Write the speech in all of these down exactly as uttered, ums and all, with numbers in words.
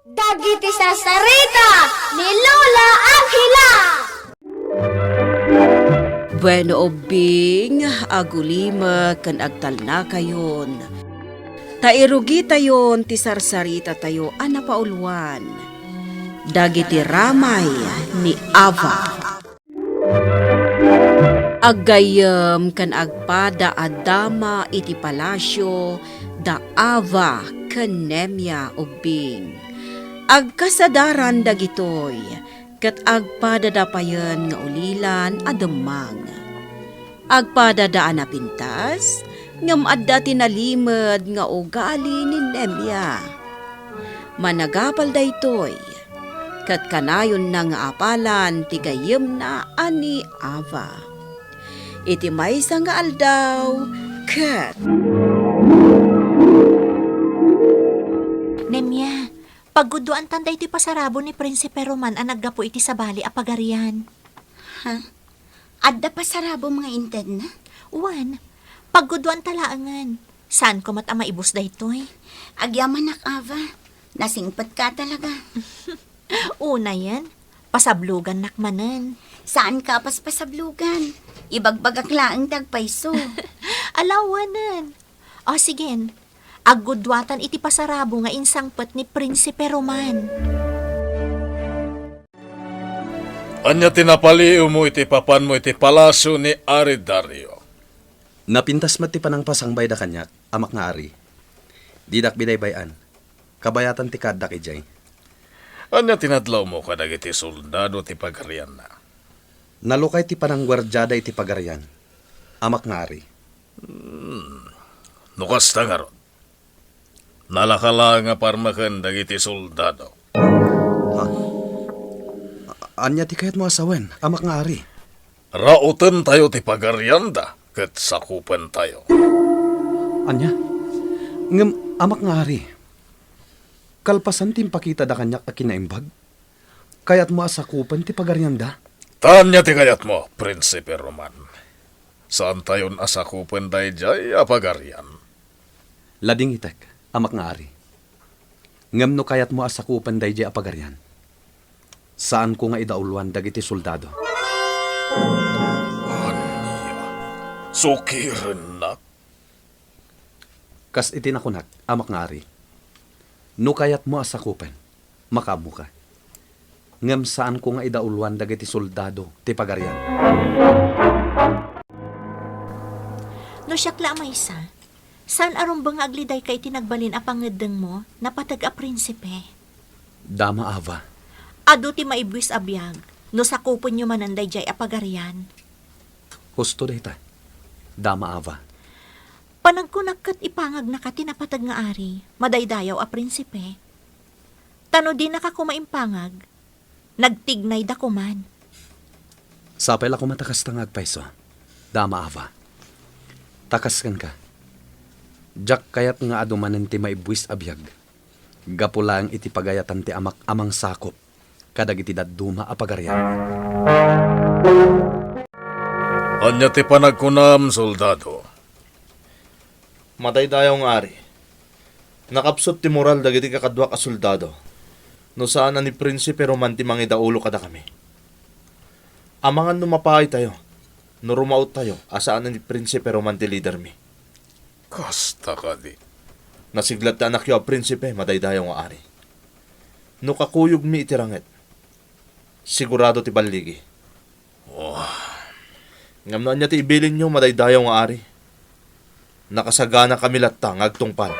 Dagiti sarsarita ni Lola Angela. Bueno, ubbing, agulimek ken agtalnakayon. Ta irugitayon ti sarsaritatayo a napauluan, dagiti ramay ni Ava. Aggayyem ken agpada a dama iti palasio da Ava ken Nemia ubbing. Agkasadaran dagitoy ket agpadada payen nga ulilan a demmang. Agpadada a napintas, ngem adda ti nalimed nga ugali ni Nemia. Managapal daytoy, ket kanayonna nga apalan ti gayyemna a ni Ava. Iti maysa nga aldaw, ket Nemia, pagguduantan daytoy pasarabo ni Prinsipe Roman a naggapu iti sabali a pagarian. Ha? Adda pasarabom nga intedna? Wen, pagguduanta laengen. Saanko met a maibus daytoy. Agyamanak, Ava. Nasingpetka talaga. Unayen, pasablogannak manen. Saanka a paspasablogan. Ibagbagak laeng ti agpayso. Ala, wenen. O, sigen. Agguduatan iti pasarabo nga insangpet ni Prinsipe Roman. Ania ti napaliiwmo iti papanmo iti palasio ni Ari Dario? Napintas met ti panangpasangbayda kaniak, amak nga ari. Didak binaybay-an. Kabayatan ti kaaddak idiay. Ania ti nadlawmo kadagiti soldado ti pagarianna? Nalukay ti panangguardiada iti pagarian, amak nga ari. Hmm. No kasta ngarud, nalaka laeng a parmeken dagiti soldado. Ha? A-, ania ti kayatmo a sawen, amak nga ari? Rautentayo ti pagarianda ket sakupentayo. Ania? Ngem, amak nga ari, kalpasan ti impakitada kaniak a kinaimbag, kayatmo a sakupen ti pagarianda? Ta ania ti kayatmo, Prinsipe Roman? Saantayon a sakupen daydiay a pagarian. Ladingitek, amak nga ari. Ngem no kayatmo a sakupen daydiay a pagarian, saanko nga idauloan dagiti soldado. Ania? Sukirennak? Kas iti nakunak, amak nga ari, no kayatmo a sakupen, makaammoka. Ngem saanko nga idauloan dagiti soldado ti pagarian. No siak la a maysa, saan a rumbeng nga aglidayka iti nagbalin a pangngeddengmo, napateg a prinsipe? Dama Ava. Adu ti maibuis a biag no sakupenyo manen daydiay a pagarian. Husto dayta, Dama Ava. Panagkunak ket ipangagnaka ti napateg nga ari, madaydayaw a prinsipe. Ta no dinaka koma impangag, nagtignayda koman. Sapay la koma ta kasta nga agpayso, Dama Ava. Ta kas kenka, diak kayat nga adu manen ti maibuis a biag gapu laeng iti pagayatan ti amak a mangsakup kadagiti dadduma a pagarian. Ania ti panagkunam, soldado? Madaydayaw nga ari, nakapsut ti moral dagiti kakaduak a soldado no saan a ni Prinsipe Roman ti mangidaulo kadakami. Amangan no mapaaytayo, no rumaottayo a saan a ni Prinsipe Roman ti lidermi. Kasta kadi. Nasiglat ti anakyo a prinsipe, madaydayaw nga ari. No kakuyogmi iti ranget, sigurado ti balligi. Oh. Ngem no ania ti ibilinyo, madaydayaw nga ari, nakasaganakami latta nga agtungpal.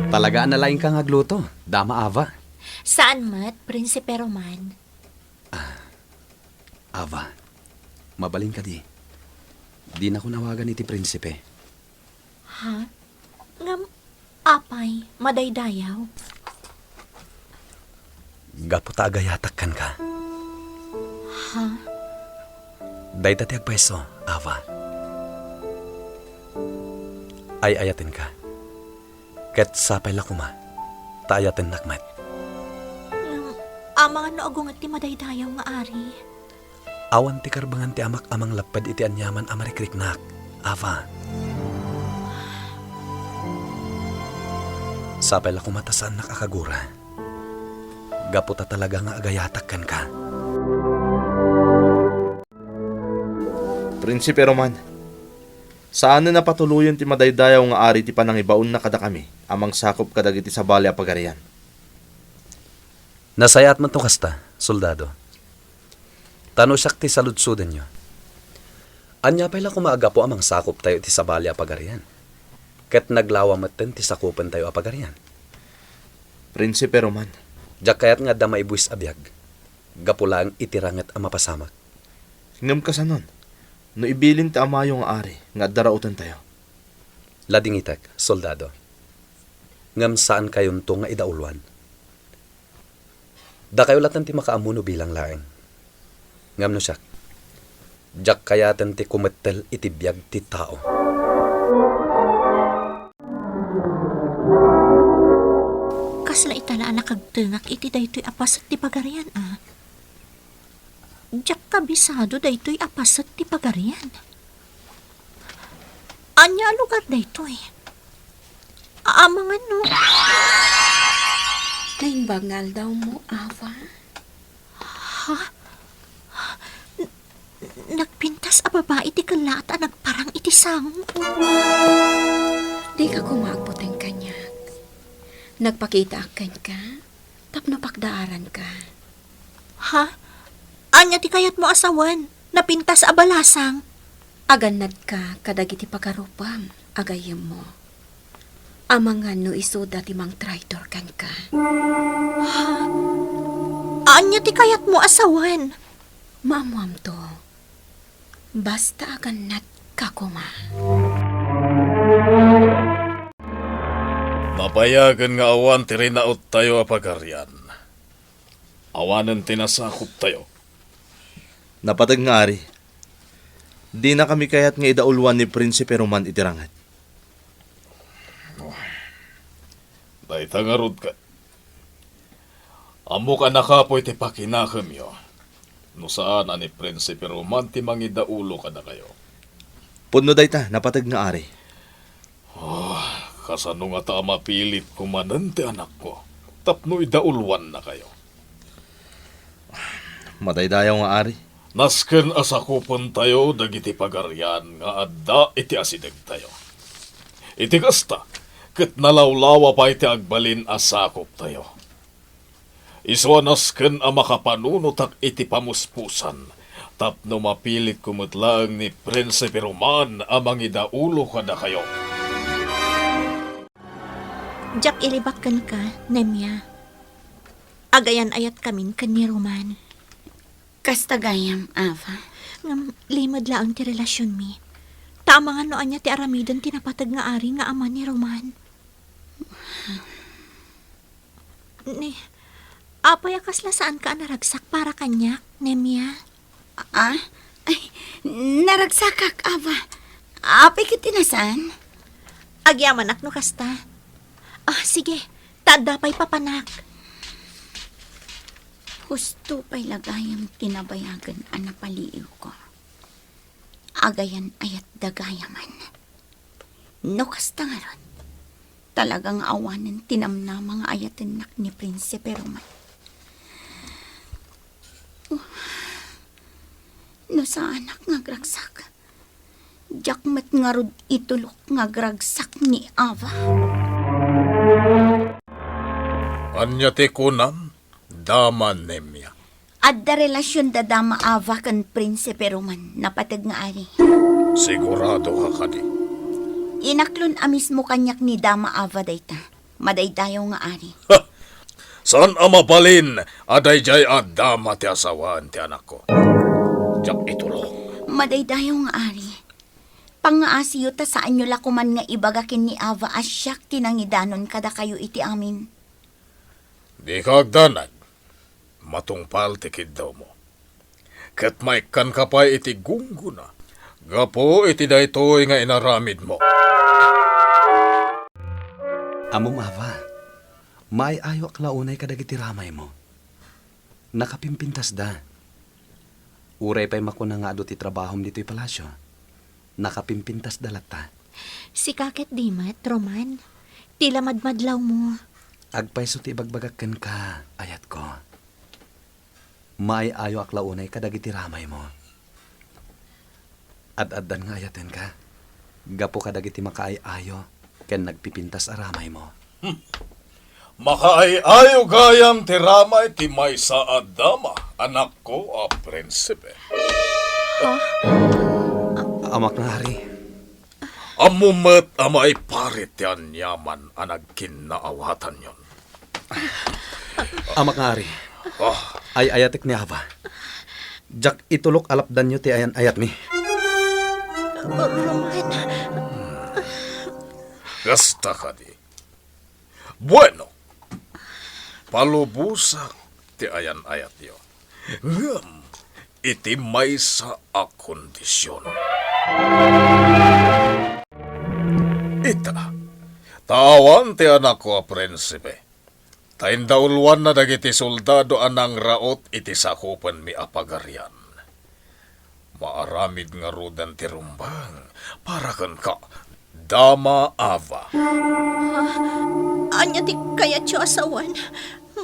Talaga a nalaingka nga agluto, Dama Ava. Saan met, Prinsipe Roman. Ah, Ava, mabalin kadi, dinakon awagan iti prinsipe. Ha? Ngem, apay, madaydayaw? Gapu ta agayatak kenka. Ha? Dayta ti agpayso, Ava. Ay-ayatenka. Ket sapay la koma ta ayatennak met. Ngem, amangan no agunget ti madaydayaw nga ari. Awan ti karbengan ti amak a manglapped iti aniaman a marikriknak, Ava. Sapay la koma ta saannak a kagura. Gapu ta talaga nga agayatak kenka. Prinsipe Roman, saanen a patuloyen ti madaydayaw nga ari ti panangibaonna kadakami a mangsakop kadagiti sabali a pagarian. Nasayaat met no kasta, soldado. Ta no siak ti saludsodenyo, ania pay la koma a gapu a mangsakoptayo iti sabali a pagarian? Ket naglawa metten ti sakupentayo a pagarian. Prinsipe Roman. Diak kayat nga adda maibuis a biag, gapu laeng iti ranget a mapasamak. Ngem kasanon, no ibilin ti amayo nga ari nga adda rautentayo? Ladingitek, soldado. Ngem saankayonto nga idauluan. Dakayo latten ti makaammo no bilang laeng. Ngem no siak, diak kayaten ti kumettel iti biag ti tao. Kasla ita la a nakagtengak iti daytoy a paset ti pagarian, a? Diak kabisado daytoy a paset ti pagarian. Ania a lugar daytoy? Amangan no. Naimbag nga aldawmo, Ava? Ha? N-, nagpintas a babai ti kellaat a nagparang iti sango. Dika koma agbuteng kaniak. Nagpakitaak kenka tapno pakdaaranka. Ha? Ania ti kayatmo a sawen? Napintas a balasang? Agannadka kadagiti pagarupem a gayyemmo. Amangan no isuda ti mangtraitor kenka. Ha? Ania ti kayatmo a sawen? Maammoamto. Basta agannadka koma. Nabayagen nga awan ti rinaottayo a pagarian. Awanen ti nasakoptayo. Napateg nga ari, dinakami kayat nga idauluan ni Prinsipe Roman iti ranget. Dayta ngarud ket, ammok a nakapuy ti pakinakemyo, no saan a ni Prinsipe Roman ti mangidaulo kadakayo. Pudno dayta, napateg nga ari. Oh, kasano ngata a mapilit koma manen ti anakko tapno idauluannakayo? Madaydayaw nga ari. Nasken a sakupentayo dagiti pagarian nga adda iti asidegtayo. Iti kasta, ket nalawlawa pay ti agbalin a sakuptayo. Isu a nasken a makapanunotak iti pamuspusan, tapno mapilitko met laeng ni Prinsipe Roman a mangidaulo kadakayo. Diak ilibak kenka, Nemia. Agayan-ayatkamin ken ni Roman. Kasta gayam, Ava. Ngem limed laeng ti relasionmi. Ta amangan no ania ti aramiden ti napateg nga ari nga ama ni Roman. Ni, apay a kasla saanka a naragsak para kaniak, Nemia? Ah? Ay, naragsakak, Ava. Apay ket ti nasaan? Agyamanak no kasta. Ah, sige. Ta adda pay papanak. Husto pay la gayam ti nabayagen a napaliiwko. Agayan-ayat da gayamen. No kasta ngarud, talaga nga awanen ti namnama nga ayatennak ni Prinsipe Roman. No saanak nga agragsak, diak met ngarud itulok nga agragsak ni Ava. Ania ti kunam, Dama Nemia? Adda relasion da Dama Ava ken Prinsipe Roman, napateg nga ari. Sigurado ka kadi? Inaklon a mismo kaniak ni Dama Ava dayta. Madaydayaw nga ari. Saan a mabalin a daydiay a dama ti asawaen ti anakko. Diak itulong. Madaydayaw nga ari. Pangngaasiyo ta saanyo la koman nga ibaga ken ni Ava a siak ti nangidanon kadakayo iti amin. Dika agdanag. Matungpal ti kiddawmo. Ket maikkanka pay iti gunggona gapu iti daytoy nga inaramidmo. Ammom, Ava, maay-ayoak la unay kadagiti ramaymo. Nakapimpintasda. Uray pay makuna nga adu ti trabahom ditoy palasio, nakapimpintasda latta. Sika ket di met, Roman. ti la madmadlawmo. Agpayso ti ibagbagak kenka, ayatko. Maay-ayoak la unay kadagiti ramaymo. Ad-addan nga ayatenka, gapu kadagiti makaay-ayo ken nagpipintas a ramaymo. Hmm. Makaay-ayo gayam ti ramay ti maysa a dama, anakko a prinsipe. Ha? Amak nga ari. Ammom met a maiparit ti aniaman a nagkinnaawatanyon. Amak nga ari, ah, ay-ayatek ni Ava. Diak itulok a lapdanyo ti ayan-ayatmi. Roman. Kasta kadi. Bueno, palubosak ti ayan-ayatyo. Ngem iti maysa a kondision. Ita, ta awan ti anakko a prinsipe, ta indauluanna dagiti soldado a nangraot iti sakupenmi a pagarian. Maaramid ngaruden ti rumbeng para kenka, Dama Ava. Ah, ania ti kayatyo a sawen,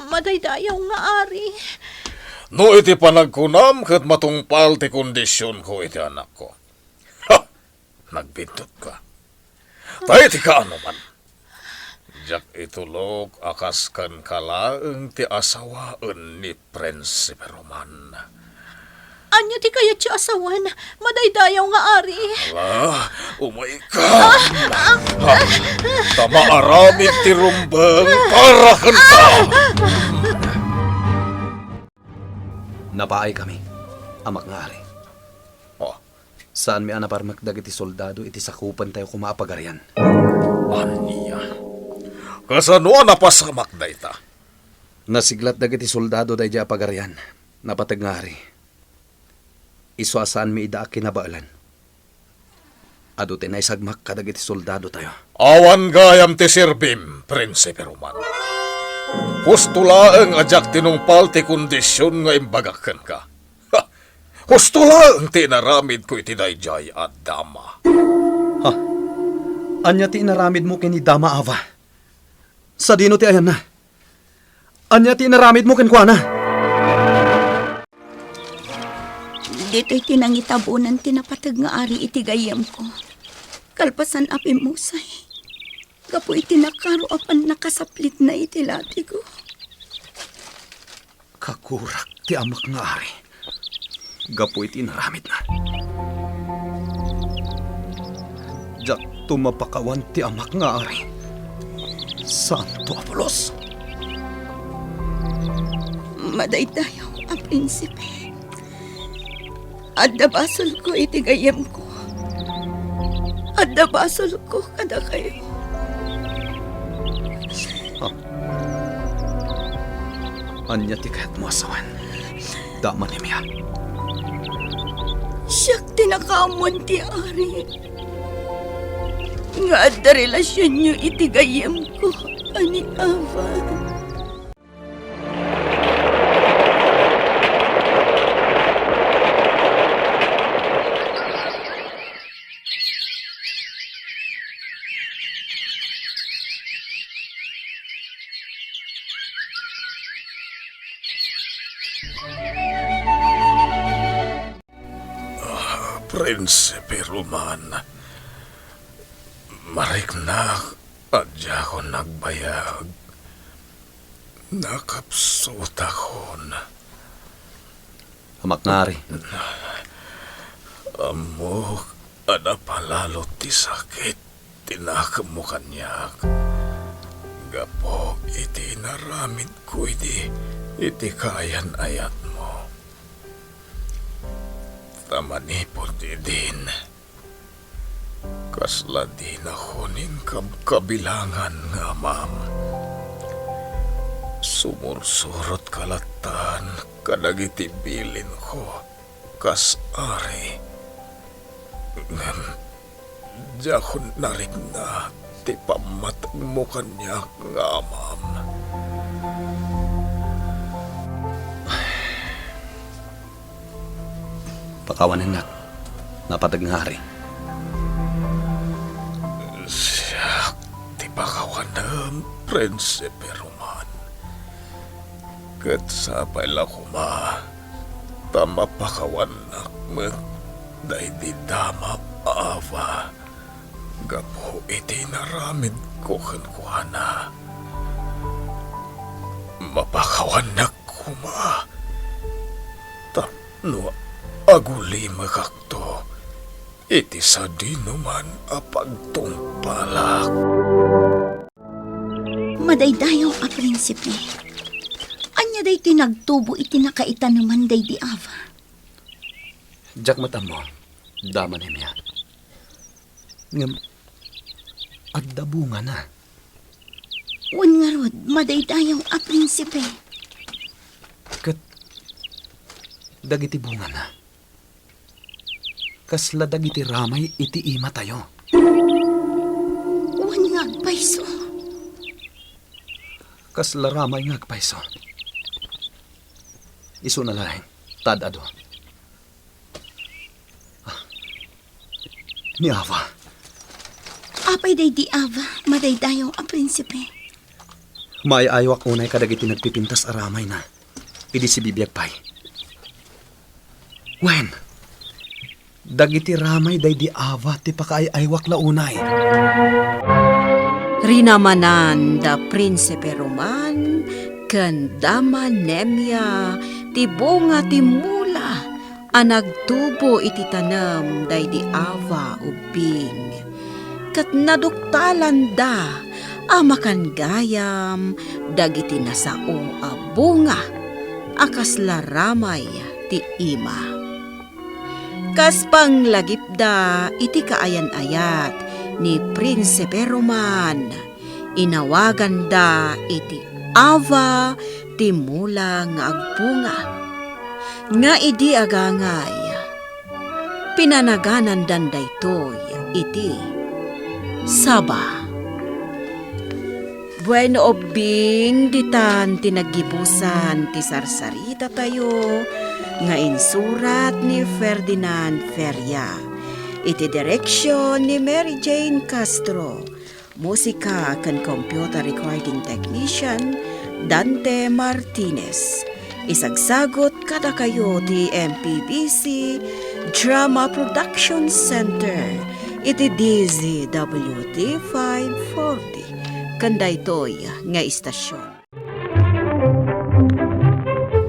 madaydayaw nga ari? No iti panagkunam ket matungpal ti kondisionko iti anakko, ha! Nagbiddut ka. Ta iti kaanoman, diak itulok a kas kenka laeng ti asawaen ni Prinsipe Roman. Ania ti kayatyo a sawen, madaydayaw nga ari? Ala, umayka. Ah, ah. Ha, ta maaramid ti rumbeng para kenka. Napaaykami, amak nga ari. Oh. Saanmi a naparmek dagiti soldado iti sakupentayo koma a pagarian. Ania? Kasano a napasamak dayta? Nasiglat dagiti soldado daydiay a pagarian, napateg nga ari. Isu a saanmi ida a kinabaelan. Adu ti naisagmak kadagiti soldadotayo. Awan gayam ti serbim, Prinsipe Roman. Husto laeng a diak tinungpal ti kondision nga imbagak kenka. Ha! Husto laeng ti inaramidko iti daydiay a dama. Ha? Ania ti inaramidmo ken ni Dama Ava? Sadino ti ayanna? Ania ti inaramidmo kenkuana? Ditoy ti nangitabunan ti napateg nga ari iti gayyemko. Kalpasan a pimmusay, gapu iti nakaro a pannakasaplitna iti latigo. Kakurak ti amak nga ari gapu iti inaramidna. Diakto mapakawan ti amak nga ari. Santo a pulos! Madaydayaw a prinsipe, adda basolko iti gayyemko. Adda basolko kadakayo. Ah. Ania ti kayatmo a sawen, Dama Nemia? Siak ti nakaammoan ti ari nga adda relasionyo iti gayyemko a ni Ava. Ah, Prinsipe Roman, mariknak a diakon nagbayag. Nakapsutakon. Amak nga ari. Ammok a napalalo ti sakit ti nakemmo kaniak gapu iti inaramidko idi iti kaayan-ayatmo. Ta manipud idin, kasla dinakon inkabkabilangan nga amam. Sumursurotka lattan kadagiti bilinko kas ari. Ngem diakon narikna ti pammategmo kaniak nga amam. Pakawanennak, napateg nga ari. Siak ti pakawan item, Prinsipe Roman. Ket sapay la koma ta mapakawannak met daydi Dama Ava gapu iti inaramidko kenkuana. Mapakawannak koma tapno agulimekakto iti sadinoman a pagtungpalak. Madaydayaw a prinsipe, ania daytoy nagtubo iti nakaitaneman daydi Ava? Diak met ammo, Dama Nemia. Ngem adda bungana. Wen ngarud, madaydayaw a prinsipe. Ket dagiti bungana, kasla dagiti ramay iti imatayo. Wen nga agpayso. Kasla ramay nga agpayso. Isuna laeng, ta ad-adu. Ah, ni Ava. Apay daydi Ava, madaydayaw a prinsipe? Maay-aywak unay kadagiti nagpipintas a ramayna idi sibibiag pay. Wen, dagiti ramay daydi Ava ti pakaay-aywak la unay. Rinamanan da Prinsipe Roman ken Dama Nemia ti bunga ti mula a nagtubo iti tanem daydi Ava ubbing, ket naduktalanda a makan gayam dagiti nasao a bunga a kasla ramay ti ima. Kas panglagipda iti kaayan-ayat ni Prinsipe Roman, inawaganda iti Ava ti mula nga agbunga, nga idi agangay, pinanaganandan daytoy iti Saba. Bueno, ubbing, ditan ti naggibusan ti sarsarita tayo nga insurat ni Ferdinand Feria, iti direksion ni Mary Jane Castro, musika ken computer recording technician, Dante Martinez. Isagsagut kadakayo ti M P B C Drama Production Center iti D Z W T five forty ken daytoy nga istasion.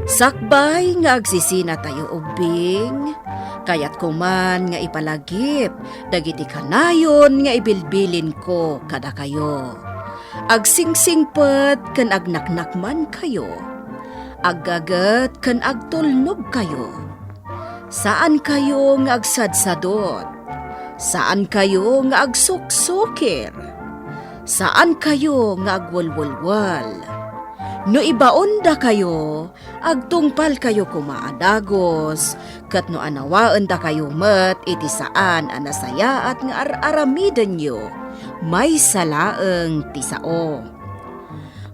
Sakbay nga agsisina tayo ubbing, kayatko man nga ipalagip dagiti kanayon nga ibilbilinko kadakayo. Agsingsingpet ken agnaknakmankayo. Aggaget ken agtulnogkayo. Saankayo nga agsadsadot. Saankayo nga agsuksukir. Saankayo nga agwelwelwel. No ibaondakayo, agtungpalkayo koma a dagus, ket no anawaendakayo met iti saan a nasayaat nga ar-aramidenyo, maysa laeng ti sao.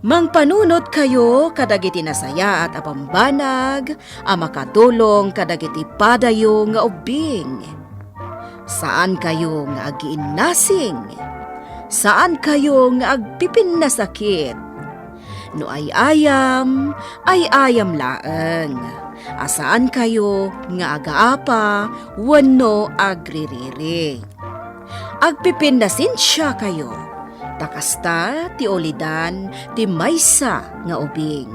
Mangpanunotkayo kadagiti nasayaat a bambanag a makadulong kadagiti padayo nga ubbing. Saankayo nga agiinnasing. Saankayo nga agpipinnasakit. No ay-ayam, ay-ayam laeng, a saankayo nga agaapa wenno agririri. Agpipinnasensiakayo, ta kasta ti ulidan ti maysa nga ubing.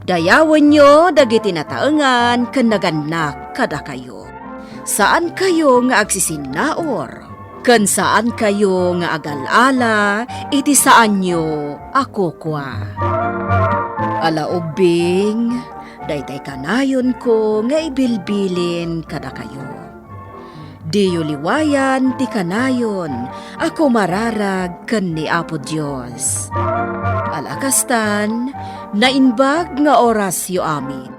Dayawenyo dagiti nataengan ken nagannak kadakayo. Saankayo nga agsisinnaur, ken saankayo nga agal-ala iti saanyo a kukua. Ala ubbing, daytay kanayonko nga ibilbilin kadakayo. Diyo liwayan ti kanayon a kumararag ken ni Apo Dios. Ala kastan, naimbag nga orasyo amin.